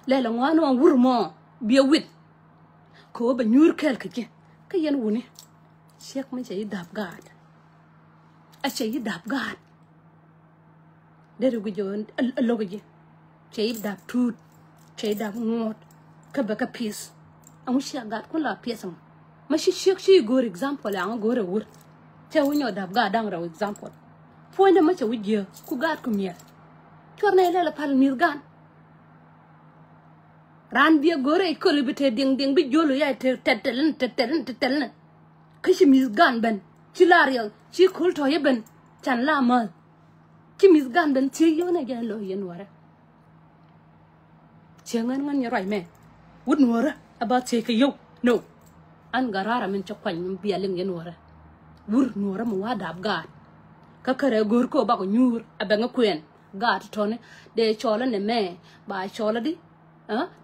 Lɛl a ŋuan wan wur mɔ biɛ wit. Kɛ wä bɛ nyuur kɛɛl kɛ ji̱ kä yɛn wuni. Ciek mi cɛ yi dap gaat. A cɛ yi dap gaat. Deri guic jɛ ɣän a lo̱k ji̱. Cɛ i̱ dap tuut. Cɛ i̱ dap ŋuɔ̱t. Kä bɛ kä pi̱eth. Ɛŋu cia gat kun la pi̱eth ɛmɔ. Ma ci ciek ci go̱o̱r example ɛŋu go̱o̱r ɛ wur. Cɛ wi̱ny ɔ dap gat da̱ŋ rɛw example. Puɔ̱nydɛ ma cɛ wi̱c jiääk ku gat ku miɛl. Cuɔr nɛ ilɛl ɛ pal mi̱th gan. Raan biɛ go̱o̱r ɛ i̱ köl i̱ bi te diŋ diŋ bi jiöl i̱ ya i̱ te tɛt tɛl in te tɛl in te tɛl in. Kä ci mi̱th gan ben ci la riɛk ci köl tɔ̱ i̱ ben. Can la mäth. Ci mi̱th gan ben thiec yio̱w nɛ jɛn lo̱ yɛn nuɔrɛ. Ciɛ ŋän ŋän nyɛ ruac mɛ. Wut nuɔrä a ba thiec kɛ yio̱w. No. An gat raar a min cä kuany min bia liŋ yɛn nuɔrä. Wur nuɔrä mi wa dap gaat. Kä kärɛ go̱o̱r kä bakɔ nyuur a bɛŋ kuɛn. Gaat tɔni dee cɔlä nɛ mɛ ba cɔlä di.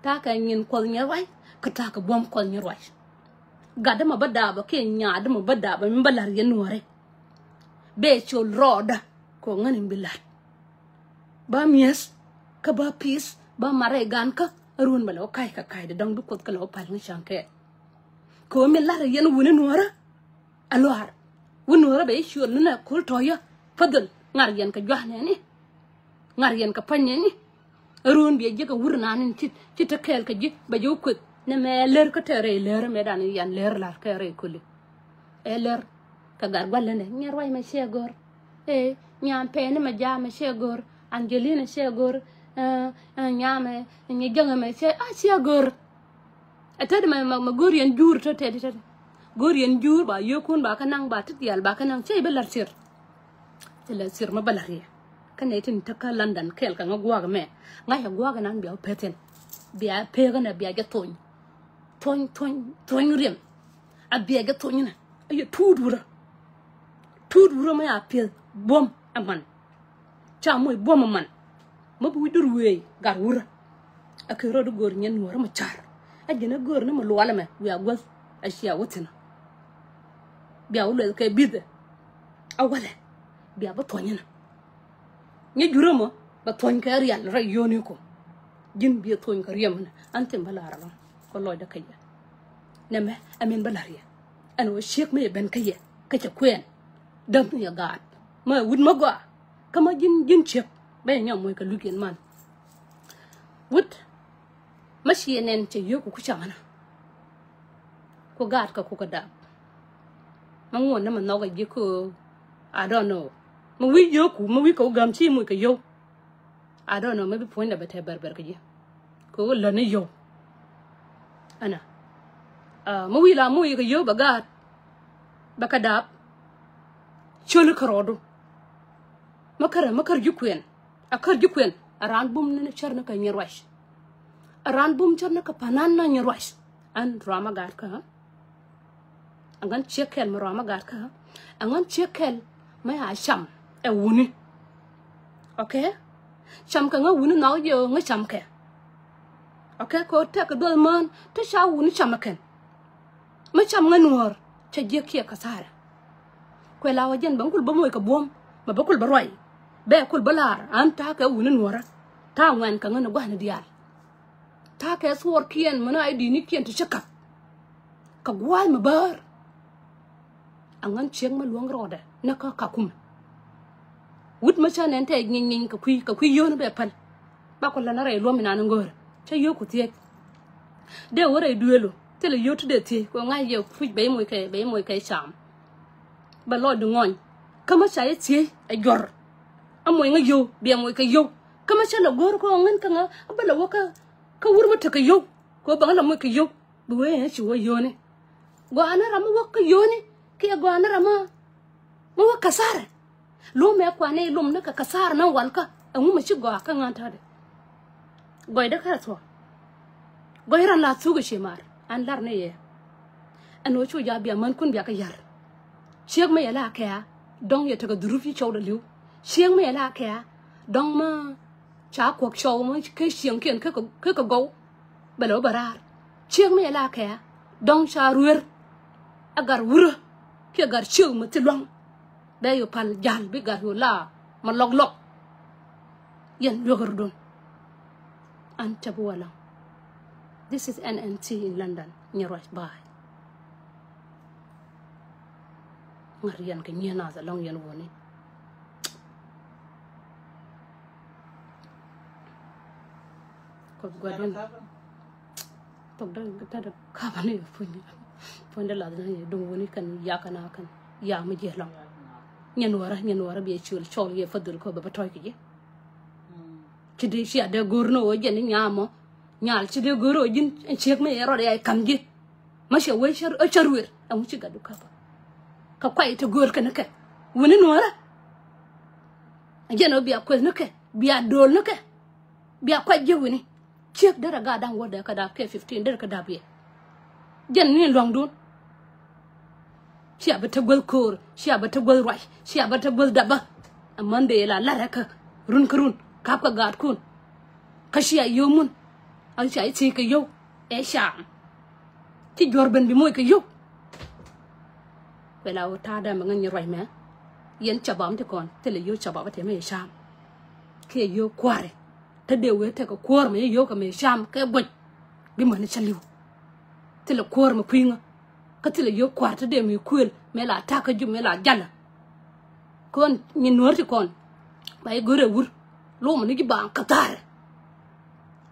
Ta̱a̱ kɛ nyin kuɔth nyɛ ruac kä ta̱a̱ kɛ buɔ̱m kuɔth nyɛ ruac. Gatdä mɔ bä daapä kiɛ nyaatdä mɔ bä daapä mi bä la̱r yɛn nuɔ̱ɔ̱ri. Bɛ col rɔɔdä kɛ ɣöö ŋän in bi la̱r. Ba mi̱eth kä ba pi̱th ba marɛ gan kä ruun bɛ lɛ wä ka̱c kɛ ka̱cdɛ dɔ̱ŋ bi Kuoth kɛ lɛ wä pal ŋä ca̱ŋ kɛɛl. Kɛ ɣöö mi la̱r yɛn wuni nuɔ̱ɔ̱rä. A luaar wä nuɔ̱ɔ̱rä bɛ i̱ ciöl ni nɛ ko̱l tɔ̱yä. Pädhöl ŋa̱r yɛn kɛ jua̱a̱nɛni. Ŋa̱r yɛn kɛ pa̱nynɛni. Ɛ ruun biɛ jiäk ɛ wur naan in ci ci te kɛɛl kɛ ji̱ bɛ ji̱ wä kueth. Nɛ mɛ lär kä tɛɛrɛ i̱ lär mɛ dan in yan lär la̱r kɛɛrɛ i̱ köli. Ɛ lär kɛ gat gua̱l länɛ nyɛ ruac mɛ ciɛ go̱r. Ee nyam pɛɛni mɛ jaamɛ ciɛ go̱r. Angelina ciɛ go̱r. Nyamɛ nyɛ jäŋɛ mɛ ciɛ a ciɛ go̱r. Ɛ tet mɛ mɛ go̱r yɛn juur tet tet tet. Go̱r yɛn juur ba yökun ba kä naŋ ba tet diaal ba kä naŋ cɛ i̱ bä la̱r cir. Cɛ la̱r cir mɛ bä la̱r yɛ. Kä nɛ tin te kä London kɛɛl kɛ ŋä gua̱a̱k mɛ ŋa̱c ɛ gua̱a̱k nan bia wä peth in. Bia pek ɛnɛ bia jɛ thony. Thony thony thony riɛm. A bia jɛ thony nɛ a yɛ tuut wurä. Tuut wurä mɛ a pieth buɔ̱m ɛ man. Ca moc buɔ̱m ɛ man. Mä bi wi̱c dor wëë gat wurä. A kɛ rɔɔd i̱ go̱o̱r nyɛn nuɔ̱ɔ̱rä mɛ ca̱r. A ji̱n a go̱o̱r ni mɛ lualɛ mɛ wiaa guäth a cia wä thi̱n. Bia wä luɛth kɛ bi̱thɛ. A walɛ bia bä thuɔ̱ny inä. Nyɛ jurä mɔ bɛ thuɔ̱ny kɛ rial rɛy yio̱o̱ni kɔ. Ji̱n biɛ thuɔ̱ny kɛ riɛm inä an thi̱n bä la̱r alɔ̱ŋ kɔ lɔcdä kä yɛ. Nɛmɛ ɛ min bä la̱r yɛ ɛn ɣöö ciek mi yɛ ben kä yɛ kä cɛ kuɛɛn. Däm ni yɛ gaat mä wut mä gɔaa. Kä mä ji̱n ji̱n ciek bä yɛ nyɔm moc kɛ luk yɛn man. Wut mä ciɛ nɛn cɛ yio̱o̱ku ku camänä. Ku gaat kä ku kɛ dap. Mä ŋuɔ̱n ni mɛ nhɔk a ji̱ kä I don't know. Mɛ wi̱i̱ yio̱o̱ku mɛ wi̱i̱ kɛ wä gam ci moc kɛ yio̱w. I don't know, maybe puɔ̱nydɛ bɛ tɛ bɛr bɛr kɛ ji̱. Kɛ wä lät ni yio̱w. Ɛnä. Mɛ wi̱i̱ la moc kɛ yio̱w bɛ gaat. Bɛ kɛ dap. Ciöli kärɔɔdu. Mä kärɛ mä kär ji̱ kuɛn. A kär ji̱ kuɛn a raan bum ni cär ni kɛ nyɛ ruac. A raan bum cär ni kɛ panan na nyɛ ruac. An ruamä gatkä. Aŋän ciek kɛl mi ruamä gatkä. Aŋän ciek kɛl mi a cam ɛ wuni. Ok. Cam kɛ ŋä wuni nhɔk jɛ ŋä cam kɛ. Ok kɛ tɛk kɛ duɔth mään te ca wuni cam ɛ kɛn. Mi cam ŋä nuɔ̱ɔ̱r cɛ jiäk kiɛ kɛ thaarɛ. Kuɛ la wä jɛn bä ŋ kul bä moc kɛ buɔ̱m mɛ bä kul bä ruac. Bɛ kul bä laar an ta̱a̱ kɛ wuni nuɔ̱ɔ̱rä ta̱a̱ ŋuɛn kɛ ŋän gua̱n diaal. Ta̱a̱ kɛ thuɔɔrkiɛn mɛn a i̱ di̱i̱nikiɛn ti cä kap. Kɛ gua̱a̱th mɛ bäär. Aŋän ciek mɛ luäŋ rɔɔdɛ nä kä kakumɛ. Wut mä cä nɛn tɛ nyiny nyiny kɛ kui̱ kɛ kui̱ yio̱o̱n bɛ päl. Ba kɔ län a rɛy luɔ̱m inan in go̱o̱rɛ cä yio̱o̱ku thiec. Dee wä rɛy duëëlu thilɛ yio̱o̱ ti dee thiec kɛ ŋa̱c yɛ puc bɛ i̱ moc kɛ bɛ i̱ moc kɛ cam. Bɛ lɔcdu ŋɔny kä mä ca yɛ thiec ɛ juɔ̱r. A moc ŋä yio̱w biɛ moc kɛ yio̱w kä mä cä lɛ go̱o̱r kɛ ŋän kä ŋä a bä lɛ wä kä kä wur mä tekɛ yio̱w. Kɛ ɣöö bäŋä la moc kɛ yio̱w bi wee ɛn ci wä yio̱o̱ni. Gɔaa ni ram mi wä kä yio̱o̱ni kiɛ gɔaa ni ram mi wä kathara. Lomɛ kuanɛ ilom ni kɛ kathara ni walkä ɛŋu mi ci gɔaa kä ŋa̱n ta̱a̱dɛ. Gɔcdä kä thuɔ̱k. Gɔc ran la thuk i̱ ci mar an lar ni yɛ. Ɛn ɣöö cu jaak bia mänkun bia kä ya̱r. Ciek mi yɛ la kɛ̈ɛ̈ dɔ̱ŋ yɛ tekɛ dhurup ci cɔwdɛ li̱w. Ciek mi yɛ la kɛ̈ɛ̈ dɔ̱ŋ mi ca kuɔk cɔw mi kä cieŋkiɛn kä kɛ gɔw. Bɛ lɛ wä bɛ raar ciek mi yɛ la kɛ̈ɛ̈ dɔ̱ŋ ca ruer. Ɛ gat wurä kiɛ gat ciek mi thi lua̱ŋ. Bɛ yɛ pal jal bi gat yɛ la ma lɔk lɔk. Yɛn luek rudun. An cɛ bi wä laŋ. This is N N T in London. Nyɛ ruac ba̱a̱. Ŋa̱r yɛn kɛ nyiee nath alɔŋ yɛn wuni. Kɔ gua̱dun. Thok dee kä tɛt kä bä ni puny. Puny dee lath ni duŋ wuni kɛn yak kɛn a kɛn yak mi jiɛ lɔŋ. Nyɛ nuɔrä nyɛ nuɔrä biɛ ciöl cɔl yɛ fadhil kɔ bɛ bä tɔc kɛ ji̱. Ci dee cia dee go̱r ni ɣöö jɛn ni nyamɔ nyal ci dee go̱r ɣöö ji̱n ɛn ciek mi yɛ rɔɔdɛ ya kam ji̱. Ma cɛ wee cär ɛ cär wer ɛŋu ci gatdu kapä. Kɛ kuay te go̱r kɛ ni kɛ wuni nuɔrä. Jɛn ɣöö bia kueth ni kɛ bia do̱l ni kɛ. Bia kuac ji̱ wuni. Ciek derɛ gaat da̱ŋ wädɛ kä dap kɛ fifteen derɛ kä dap yɛ. Jɛn ni lua̱ŋdun. Cia bä te guäth ko̱o̱r cia bä te guäth ruac cia bä te guäth dapä. Ɛ Monday la la̱rɛ kä run kä run kap kɛ gaatkun. Kä cia yio̱w mun. A cia i̱ thiec kɛ yio̱w ɛ cam. Ci juɔ̱r ben bi moc kɛ yio̱w. Bɛ la wä ta̱a̱ dämɛ ŋäc nyɛ ruac mɛ. Yɛn cabab ti kɔn thilɛ yio̱w cabab ti mɛ cam. Kiɛ yio̱w kua̱ri te dee wee tekɛ kuäär mɛ yio̱w kɛ mɛ cam kɛ buɔc. Bi mäni cä li̱w. Thilɛ kuäär mɛ kui̱ŋä. Kä thilɛ yio̱w kua̱r te dee mɛ kuël mɛ la ta̱kä jup mɛ la jalä. Kɔn nyin nuɔ̱ɔ̱r ti kɔn ba i̱ go̱rɛ wur. Lomä ni ji̱ baaŋ kä tha̱a̱rɛ.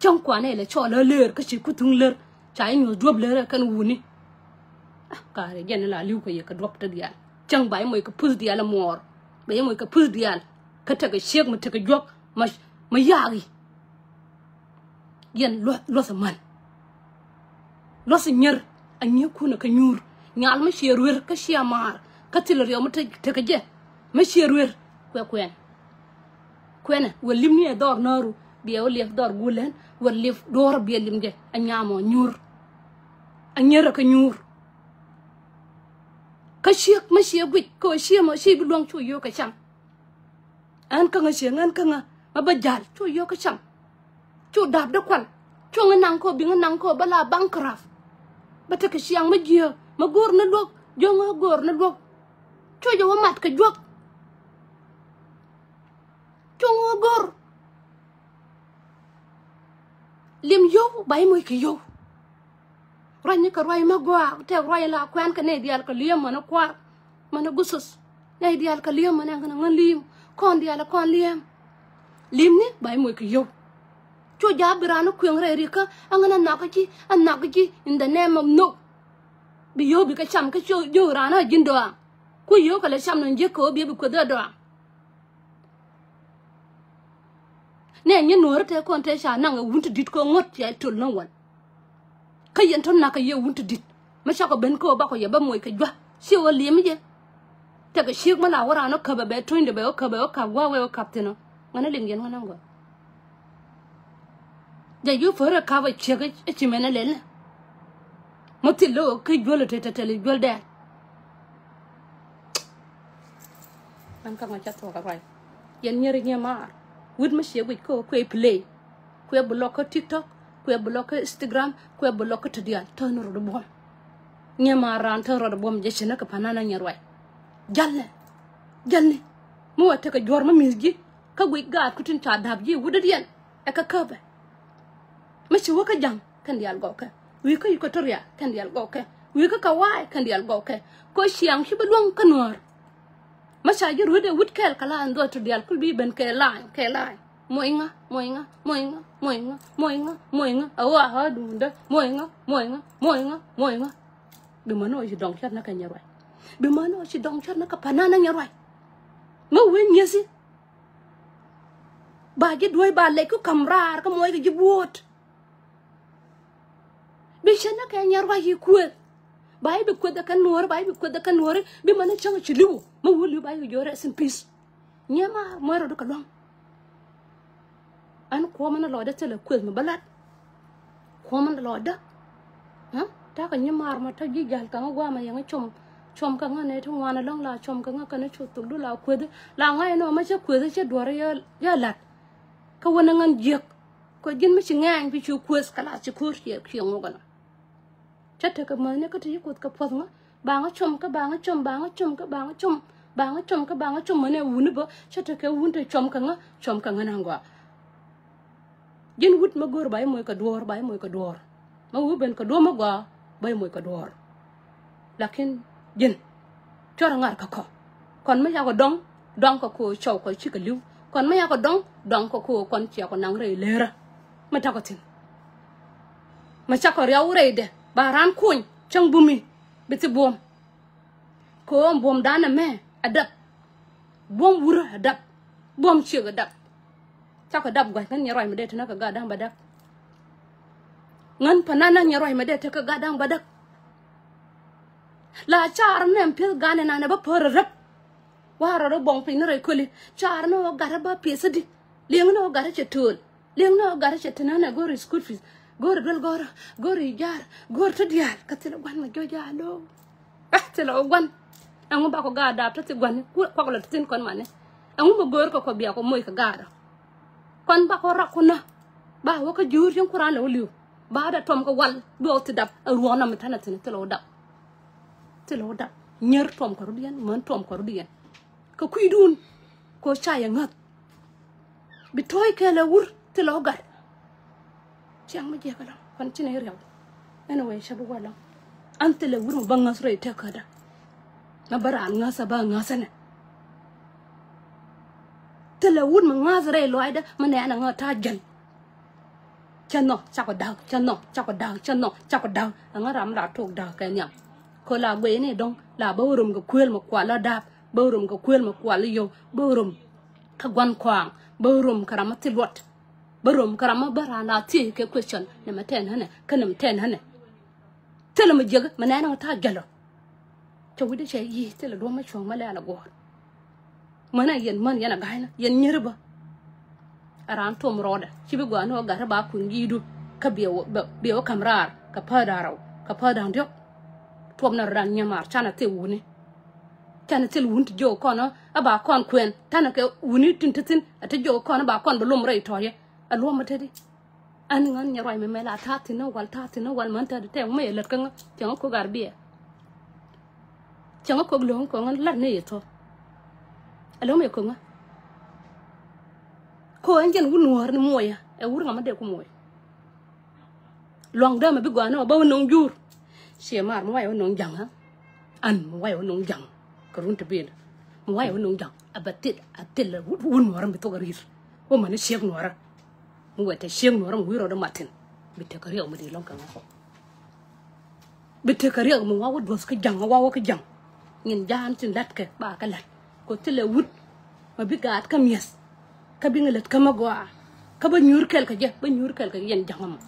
Cäŋ kuanɛ ilɛ cɔɔl ɣä lëër kä ci ku thuŋ lär ca i̱ nyuɔ̱th duɔ̱p lärä kɛn wuni. Ah, kaarɛ jɛn in la li̱w kɛ yɛ kɛ duɔ̱p te diaal. Cäŋ ba i̱ moc kɛ puth diaal imuɔɔr. Ba i̱ moc kɛ puth diaal kä tekɛ ciek mi tekɛ juɔ̱k. Ma, ma yaak i̱. Yɛn luɔth, luɔth aman. Luɔth nyier a nyiekun a kä nyuur. Nyal mi ciɛ ruer kä ciɛ maar kä thil riɛw mi te, tekɛ jɛ mi ciɛ ruer. Kuɛ kuɛn. Kuɛnɛ wä lim ni ɛ dhɔr naaru biɛ wä liɛp dhɔr gulɛn wä liɛp duɔɔr biɛ lim jɛ a nyam ɔ nyuur. A nyier a kä nyuur. Kä ciek mi ciɛ guic kɛ wä ciɛ mɔ ci bi luɔ̱ŋ cu yio̱o̱k kɛ cam. Ɛn käŋä cieŋ ɛn käŋä ma bä ja̱l cu yio̱o̱k kä cam. Cu da̱p dä kual cu ŋä naŋ kɔ bi ŋä naŋ kɔ bä la baŋ kärap. Bä tekɛ ciaŋ mä jiääk mä go̱o̱r ni luɔ̱k jiɔ̱ŋ ɣä go̱o̱r ni luɔ̱k. Cu jɛ wä mat kɛ juɔ̱k. Cu ŋä wä go̱o̱r. Lim yio̱w ba i̱ moc kɛ yio̱w. Ruac ni kɛ ruac mä gɔaa tɛk ruac la kuɛn kɛ nɛy diaal kɛ li̱em mänä kua̱r mänä guthus. Nɛy diaal kɛ li̱em mänä ɛn kɛn ŋän li̱em kɔn diaal kɔn li̱em. Li̱em ni ba i̱ moc kɛ yio̱w. Cu ja̱a̱p bi raan ni kueŋ rɛy rikä ɛn ŋän ɛ nhɔk kä ji̱ ɛ nhɔk kä ji̱ in the name of no. Bi yio̱w bi kɛ cam kä cu jiök raan ɛ ji̱n dɔaaŋ. Ku yio̱w kɛ lɛ cam nɔ jiäk kɛ ɣöö bi ɛ bi kueth ɛ dɔaaŋ. Nɛ nyɛ nuɔ̱ɔ̱ri tëë kɔn tëë ca naŋ ɛ wun ti di̱t kɛ ŋuɔ̱t cia tol ni wan. Kä yɛn tɔ̱ nak kɛ yɛ wun ti di̱t mi cakɔ ben kä ɣöö bakɔ yɛ bä moc kɛ jua̱. Ci ɣöö li̱em jɛ. Tekɛ ciek mi la wä raan ɣä käp ɛ bɛ tuɔ̱nydɛ bɛ ɣä käp ɛ ɣä kap gua̱a̱k wee ɣä kap thi̱n ɔ. Ŋänä liŋ yɛn ŋänä gɔaa. Jɛ yio̱w pärɛ kap ɛ ciek ɛ ci mɛn ɛ lɛl nɛ. Mä thil lo̱k kä juäl ɛ te te te li juäl dɛɛl. An kä ŋɔ̱c cä thuɔ̱k ɛ ruac. Yɛn nyier nyier maar. Wut mä ciɛ guic kä kuɛ play. Kuɛ bi lɔk kä TikTok, kuɛ bi lɔk kä Instagram, kuɛ bi lɔk kä te diaal. Tän rot buɔ̱m. Nyier maar raan tän rot buɔ̱m jɛ ci nä kɛ pa̱n nä nyier ruac. Jalnɛ. Jalni. Mi wä tekɛ juɔ̱r mä mi̱th ji̱. Kä guic gaat ku tin ca da̱p ji̱ wut dädiɛn. Ɛ kä käpɛ. Mi ci wä kä ja̱ŋ kɛn diaal gɔwkɛ. Wi̱i̱ kä Equatoria kɛn diaal gɔwkɛ. Wi̱i̱ kä Kawaii kɛn diaal gɔwkɛ. Kɔ ciaŋ ci bi luäŋ kä nuäär. Mi ca ji̱ ruetdɛ wut kɛɛl kɛ la ɛn dhuɔt ti diaal kul bi ben kɛ laany kɛ laany. Moc ŋa, moc ŋa, moc ŋa, moc ŋa, moc ŋa, moc ŋa. Ɛ ɣöö a ɣä duundä moc ŋa, moc ŋa, moc ŋa, moc ŋa. Bi män ɣöö ci dɔŋ cär nä kɛ nyɛ ruac. Bi män ɣöö ci dɔŋ cär nä kɛ pa̱n nä nyɛ ruac. Mi wee nyiesi. Ba ji̱ duɔ̱ɔ̱c ba lɛc ku ka̱m raar kä moc kɛ ji̱ buɔ̱ɔ̱t. Bi cä nä kɛ nyɛ ruac i̱ kuëth. Ba i̱ bi kuëth ɛ kɛ nuɔ̱ɔ̱ri ba i̱ bi kuëth ɛ kɛ nuɔ̱ɔ̱ri bi män i̱ cäŋ ci li̱w. Mä wä li̱w ba i̱ bi jiök rest in peace. Nyɛ maar muɔ̱c rɔɔdu kɛ lua̱ŋ. Ɛn kuɔmä ni lɔcdä thilɛ kuëth mi bä la̱t. Kuɔmä ni lɔcdä. Ta̱a̱ kɛ nyimaar mɔ ta̱ ji̱ ja̱l kɛ ŋä gua̱a̱mɛ yɛ ŋä com. Com kɛ ŋä nɛ ti ŋuan ɛlɔ̱ŋ la com kɛ ŋä kɛn cu thokdu la kuëthi la ŋa̱c ɛn ɣöö mɛ cä kuëthi cä duɔ̱r yɛ la̱t. Kä wänä ŋän jiäk kɛ ji̱n mi ci ŋɛ̈ny bi cu kuëth kɛ la ci ko̱r ciɛ ciɛ ŋok ɛnɔ. Cä tekɛ mäthni kä ti ci kuoth kɛ puɔ̱th ŋä ba ŋä com kä ba ŋä com ba ŋä com kä ba ŋä com ba ŋä com kä ba ŋä com mäni ɛ wuni bä cä tekɛ wun te com kɛ ŋä com kɛ ŋä na̱ŋ gɔaa. Ji̱n wut mä go̱o̱r ba i̱ moc kɛ duɔ̱ɔ̱r ba i̱ moc kɛ duɔ̱ɔ̱r. Mä wut ben kɛ duɔ̱ɔ̱r mä gɔaa ba i̱ moc kɛ duɔ̱ɔ̱r. Lakin ji̱n cuɔrɛ ŋa̱r kä kɔ. Kɔn mi yakɔ dɔŋ dɔŋ kɛ ko̱o̱ cɔw kɔ cikɛ li̱w. Kɔn mi yakɔ dɔŋ dɔŋ kɛ ko̱o̱ kɔn ciɛ kɔ naŋ rɛy leerä. Mi takɔ thi̱n mi cakɔ riaw rɛydɛ ba raan kuny cäŋ bumi bi thi buɔ̱m. Kɛ ɣöö buɔ̱mdan ɛmɛ ɛ dap. Buɔ̱m wurä ɛ dap. Buɔ̱m ciek ɛ dap. Cakɔ dap gua̱c ŋän nyɛ ruac mi dee te nä kɛ gat da̱ŋ bädäk. Ŋän pa̱n nä nä nyɛ ruac mi dee te kɛ gat da̱ŋ bädäk. La car nɛm pi̱eth gan ɛnan ɛ bä pär ɛ räp. Wa rɔ rɔ buɔ̱ŋ piny ni rɛy köli car ni ɣä gat ɛ bä pi̱eth di. Li̱eŋ ni ɣä gat ɛ cɛ tööl. Li̱eŋ ni ɣä gat ɛ cɛ te nä nɛ go̱r i̱ school fees. Go̱r i̱ duel go̱rä go̱r i̱ ja̱a̱r go̱r te diaal kä thilɛ gua̱n mɛ jɔ̱ɔ̱c ja̱a̱r lo̱o̱. Ah, thilɛ wä gua̱n. Ɛŋu bakɔ gaat daap te thi gua̱n kuak lɔ te thin kɔn mani. Ɛŋu mi go̱o̱r kɛ kɔ bia kɔ moc kɛ gaat ɔ. Kɔn bakɔ rak kunä. Ba wä kä juur cin kuran lɛ wä li̱w. Ba da tuɔm kɛ wal bi wä thi dap ɛ ruɔk na mi tanɛ thin thilɛ wä dap. Thilɛ wä dap. Nyier tuɔm kɔrɔdiɛn, män tuɔm kɔrɔdiɛn. Kɛ kui̱dun kɛ ɣöö ca yɛ ŋäth. Bi tɔ̱ɔ̱c kɛɛl ɛ wur thilɛ ɣä gat. Ciaŋ mi jiɛk ɛlɔ̱ŋ kɔn ci nɛy riɛw. Anyway, cä bi wä ɛlɔ̱ŋ. An thilɛ wur mi bä ŋäth rɛy tëkädä. Mi bä raan ŋäth ɛ bä ŋäth ɛnɛ. Thilɛ wut mi ŋa̱th rɛy lɔaacdä mi nɛɛnɛ ŋä ta̱a̱ jäl. Cä nhɔk cakɔ da̱k, cä nhɔk cakɔ da̱k, cä nhɔk cakɔ da̱k. Ɛŋä ram la tok da̱k kɛ nhiam. Kɛ la gueyni dɔ̱ŋ la bä rum kɛ kuël mi kual la da̱a̱p, bä rum kɛ kuël mi kual la yio̱w, bä rum kɛ gua̱n kɔaŋ, bä rum kɛ ram mi thil luɔt. Bä rum kɛ ram mi bä raan la thiec kɛ question nɛ mɛ tɛn hänɛ kä nɛ mɛ tɛn hänɛ. Thilɛ mi jiäk mi nɛɛnɛ ŋä ta̱a̱ jäl ɔ. Cɛ wi̱cdɛ cɛ yi̱ thilɛ duɔ̱m mi cuɔ̱ŋ mi lɛɛl a guɔ̱ɔ̱r. Mänä yɛn män yɛn a ga̱a̱cnä yɛn nyeri bä. A raan tuɔm rɔɔdɛ ci bi gɔaa ni wä gat ri ba kuny gi̱i̱du. Kä biɛ wä, biɛ wä ka̱m raar kɛ päät da̱ŋ rɛw kɛ päät da̱ŋ diɔ̱k. Tuɔm ni rɔɔdan nyɛmaar canɛ thil wuni. Canɛ thil wuni ti jiök kɔn ɛ ba kɔn kuɛn tanɛ kɛ wuni tin ti thi̱n ɛ ti jiök kɔn ɛ ba kɔn bi lom rɛy tɔ̱ɔ̱cɛ. Ɛ luɔ̱m ɛ te di. Ɛn ŋän nyɛ ruac mɛmɛ la ta̱a̱ thi̱n ni wal ta̱a̱ thi̱n ni wal män ta̱a̱ di tɛk mɛ yɛ lät kä ŋä. Cɛ ŋä kok ar biɛ. Cɛ ŋä kok lo̱ŋ kok ŋä lat ni yɛ thɔ. Ɛ lo̱ŋ mɛ kok ŋä. Ko ɛn jɛn wun nuɔ̱ɔ̱r ni muɔyä ɛ wur ŋa mɛ dee ku muɔy. Luaŋ dämɛ bi gɔaa ni wä bä wä no̱ŋ jur. Ciɛ maar mi wayɛ wä no̱ŋ ja̱ŋ ɣä. An mi wayɛ wä no̱ŋ ja̱ŋ. Kɛ run ti ben mi wayɛ wä no̱ŋ ja̱ŋ a bɛ thil a thil wun nuɔ̱ɔ̱rä mi thok a ri̱i̱r. Wä mani ciek nuɔ̱ɔ̱rä. Mi wɛ te ciek nuɔ̱ɔ̱rä mi wi̱i̱ rɔɔdä mat thi̱n. Bi tekɛ riɛk mi di lɔ̱ŋ kɛ ŋa̱. Bi tekɛ riɛk mi wa wä duɔ̱th kä ja̱ŋ wa wä kä ja̱ŋ. Nyin ja̱a̱n tin la̱tkɛ ba kɛ la̱t kɛ thilɛ wut. Ma bi gaat kä mi̱eth. Kä bi ŋä lät kä ma gɔaa kä bä nyuur kɛl kɛ jɛ bä nyuur kɛl kɛ yɛn ja̱ŋ ɛmɔ.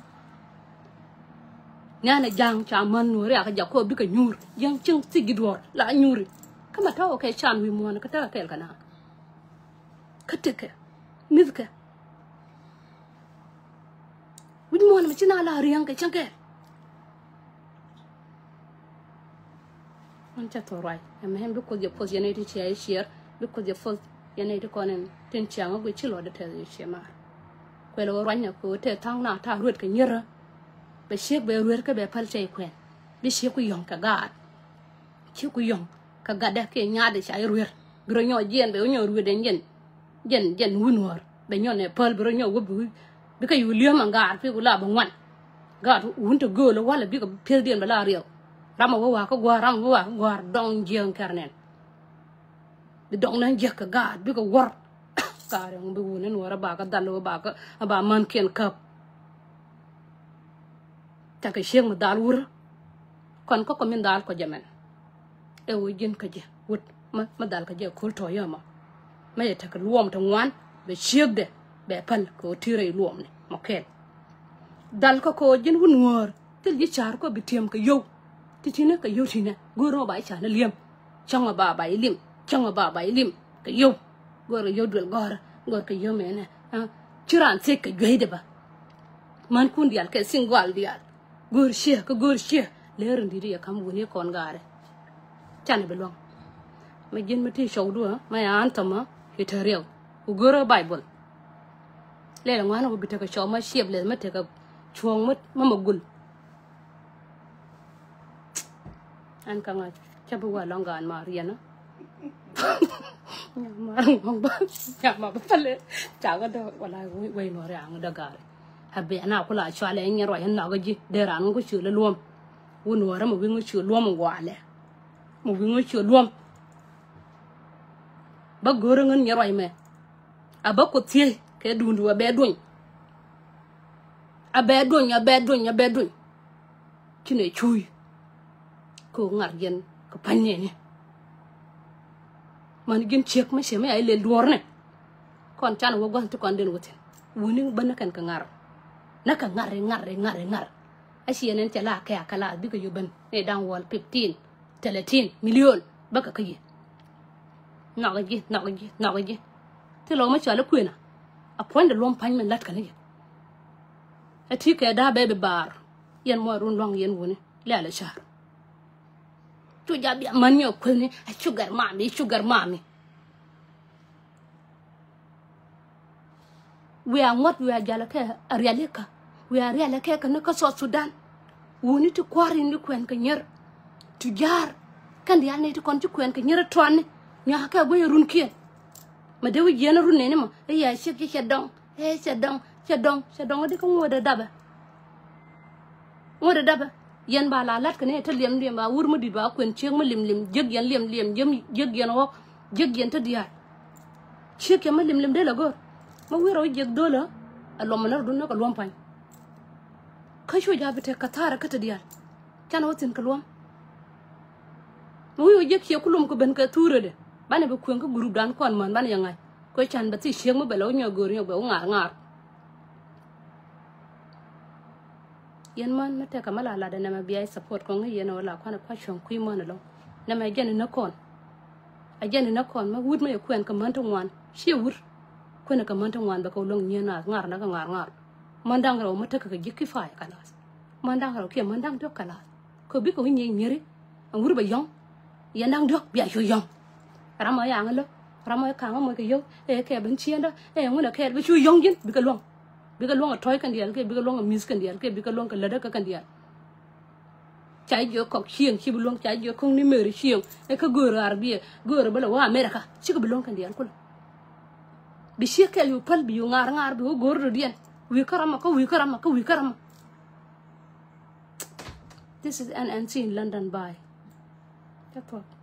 Nɛnɛ ja̱ŋ ca män nuɔ̱ɔ̱ri a kɛ ja̱ kɔ bikɛ nyuur yäŋ cieŋ thik ji̱ duɔ̱ɔ̱r la nyuuri. Kä ma tɔ̱ kɛ can wi̱i̱ muɔ̱ɔ̱n kä tekɛ kɛl kɛ na. Kä tekɛ mi̱thkɛ. Wi̱c muɔ̱ɔ̱n mi ci na la riäŋ kɛ cäŋ kɛɛl. Ɣän cä thok ruac ɛmɛ ɛn bi Kuoth jɛ poth yɛn nɛy ti cia i̱ ciɛɛr bi Kuoth jɛ poth yɛn nɛy ti kɔn ɛn tin ciaŋ ɣä guic ci lɔcdä tɛth yɛ ciɛ maar. Kuɛl ɣä ruacnɛ kɛ ɣöö tɛth tha̱a̱ŋ na ta̱a̱ ruet kɛ nyier ɣä. Bɛ ciek bɛ ruet kä bɛ päl cɛ i̱ kuɛn bi ciek ku yɔ̱ŋ kɛ gaat. Ciek ku yɔ̱ŋ kɛ gatdɛ kiɛ nyaatdɛ ca i̱ ruet bi rɔ nyɔk jiɛn bɛ ɣä nyɔk ruet ɛn jɛn. Jɛn jɛn wun wäär bɛ nyɔn ɛ päl bi rɔ nyɔk wä bi wi̱i̱ bikɛ yuu li̱em ɛn gaar pi ku la bi ŋuan. Gaat wun te gööl ɛ walɛ bikɛ pi̱ethdiɛn bɛ la riɛw. Ram ɛ wä wa̱a̱ kä gua̱a̱r ram ɛ wä wa̱a̱ kä gua̱a̱r dɔŋ jiääk kɛr nɛn. Bi dɔŋ nɛn jiäk kɛ gaat bikɛ wär. Gaat ɛŋu bi wun ɛn wäär ɛ ba kä dhal ɛ ba kä ɛ ba mänkiɛn käp. Cakɛ ciek mi dhal wurä. Kɔn kä kɔ min dhal kɔ jɛ mɛn. Ɛ ɣöö ji̱n kä jɛ wut mi dhal kä jɛ ko̱l tɔ̱ yɛ mɔ. Mɛ jɛ tekɛ luɔm ti ŋuan bɛ ciekdɛ bɛ päl kɛ ɣöö ti rɛy luɔmni mɔ kɛɛl. Dhal kä kɛ ɣöö ji̱n wun wäär thil ji̱ ca̱r kɔ bi ti̱em kɛ yio̱w. Ti ti̱nɛ kɛ yio̱w ti̱nɛ go̱o̱r mɔ ba ji̱ ca̱r ni li̱em. Cäŋ mɔ ba ba ji̱ li̱em cäŋ mɔ ba ba ji̱ li̱em kɛ yio̱w. Go̱o̱r kɛ yio̱w duel gɔ̱rä go̱o̱r kɛ yio̱w mɛnɛ. Ci raan thiec kɛ jueydɛ bä. Mänkun diaal kɛ thi̱n gɔal diaal. Go̱o̱r ciɛ kä go̱o̱r ciɛ lëër in di̱t yɛ ka̱m wuni kɔn gaari. Canɛ bi luäŋ. Mɛ ji̱n mi ti cɔwdu ɛ mɛ ya an thɔmä i̱ te riɛw. Ku go̱o̱r ɛ Baibol. Lɛl ɛ ŋuan ɛ wä bi tekɛ cɔw mɛ ciɛp lɛth mɛ tekɛ cuɔ̱ɔ̱ŋ mɛ mɛ gul. Ɛn kä ŋa̱c cä bi wä lɔŋ gaan maar yɛn ɛ. Nyama ŋɔŋ bä nyama bä pale. Cakɛ dä wala wei nuɔri aŋ dä gaari. A bia na kula cualɛ nyɛ ruac in nhɔkä ji̱ dee ran ŋä ku ciöl luɔm. Wun nuɔrä mɛ wi̱ŋ ciöl luɔm in gualɛ. Mɛ wi̱ŋ ciöl luɔm. Bä go̱rä ŋän nyɛ ruac mɛ. A bä ku thiec kɛ duundu a bɛ duny. A bɛ duny a bɛ duny a bɛ duny. Ci nɛ cuuy. Kɛ ŋar yɛn kɛ pa̱ny nɛni. Man ji̱n ciek mi ciɛ mi a ilel duɔ̱ɔ̱rnɛ. Kɔn can wä gua̱n ti kɔn den wä thi̱n wuni bä ni kɛn kɛ ŋar. Ni kɛ ŋar iŋar iŋar iŋar. A ciɛ nɛn cɛ la kɛ a kɛ la bikɛ yop ben ni da̱ŋ wäl fifteen, thirteen million bä kɛ kä yiëë. Nhɔk ji̱ nhɔk ji̱ nhɔk ji̱. Thilɛ wä mi cɔal i̱ kuënä. A puɔ̱nydɛ luɔ̱m pa̱ny min la̱t kɛn i̱ yɛ. Ɛ ti kɛ da̱a̱ bɛ bi baar. Yɛn muɔc run lua̱ŋ yɛn wuni lɛl ɛ ca̱r. Cu ja̱ bia män nyɛ kueni a sugar mami sugar mami. Wiaa ŋuɔ̱t wiaa jalɛ kɛ a rialikä. Wiaa rialikä kɛ ni kä South Sudan. Wuni ti kua̱r in di kuɛn kɛ nyier. Tujaar Kɛn diaal ni ti kɔn ci kuɛn kɛ nyiri tuani nyuak kɛ guiy runkiɛn. Ma dee wi̱c yiɛn run nɛni mɔ i̱ yɛ ciek ci cɛ dɔŋ ɛ cɛ dɔŋ cɛ dɔŋ cɛ dɔŋ di kä ŋuɔ̱t ɛ dapɛ. Ŋuɔ̱t ɛ dapɛ. Yɛn ba la lat kɛ ni ɛ tä liɛm liɛm ba wur mi dit ba kuɛn ciek mi lim lim jiäk yɛn liɛm liɛm jiäk yɛn ɣɔk jiäk yɛn tä diaal. Ciek cɛ mi lim lim dee la go̱r mi wi̱r ɛ wä jiäk dho̱lä. Ɛ luɔm mi när dun ni kɛ luɔm pa̱ny. Kä cu ja̱ bi tek kɛ thaarä kä tä diaal. Canɛ wä thi̱n kɛ luɔ̱m. Mi wi̱i̱ wä jiäk ciɛ kulum kɛ ben kɛ thuurä dɛ banɛ bi kueŋ kä group dan kɔn män banɛ yɛ ŋa̱c. Kɛ can bɛ thi ciek mi bɛ lɛ wä nyɔk go̱o̱r nyɔk bɛ wä ŋa̱r ŋa̱r. Yɛn män mi tɛkɛ mi la lat ɛ nɛmɛ bia i̱ support kɔŋ i̱ yɛn ɛ wä la kuanɛ kua̱c cuɔ̱ŋ kui̱ män ɛlɔ̱ŋ. Nɛmɛ ɛ jɛn inä kɔn. Ɛ jɛn inä kɔn mi wut mi yɛ kuɛn kɛ män ti ŋuan ciɛ wut. Kuɛnɛ kɛ män ti ŋuan bɛ kɛ wä luäŋ nyieen naath ŋa̱r nä kɛ ŋa̱r ŋa̱r. Män da̱ŋ rɛw mi tekɛ kɛ ji̱ kifaya kɛ lath. Män da̱ŋ rɛw kiɛ män da̱ŋ diɔ̱k kɛ lath. Kɛ bikɛ wi̱c nyiec mieri. Ɛn wur bɛ yɔ̱ŋ. Yɛn da̱ŋ diɔ̱k bia cu yɔ̱ŋ. Ram ɔ yaŋ lä ram ɔ kaŋ ɔ moc kɛ yɔ̱ŋ ɛ kɛ ben ciendä ɛ ŋun ɛ kɛɛl bɛ cu yɔ̱ŋ ji̱n bikɛ luäŋ. Bikɛ luäŋ ɛ tɔ̱ɔ̱c kɛn diaal kiɛ bikɛ luäŋ ɛ mi̱th kɛn diaal kiɛ bikɛ luäŋ kɛ lätdä kä kɛn diaal. Ca jiök kɔk cieŋ ci bi luäŋ ca jiök kɔk ni meri cieŋ ɛ kä göörä arabiɛ göörä bä lɛ wä America cikɛ bi luäŋ kɛn diaal kulɛ. Bi ciek kɛl yu päl bi yu ŋa̱r ŋa̱r bi wä go̱o̱r dɔ̱diɛn wi̱i̱ kä ramɔ kä wi̱i̱ kä ramɔ kä wi̱i̱ kä ramɔ. This is N N C in London by. Cä thuɔ̱k.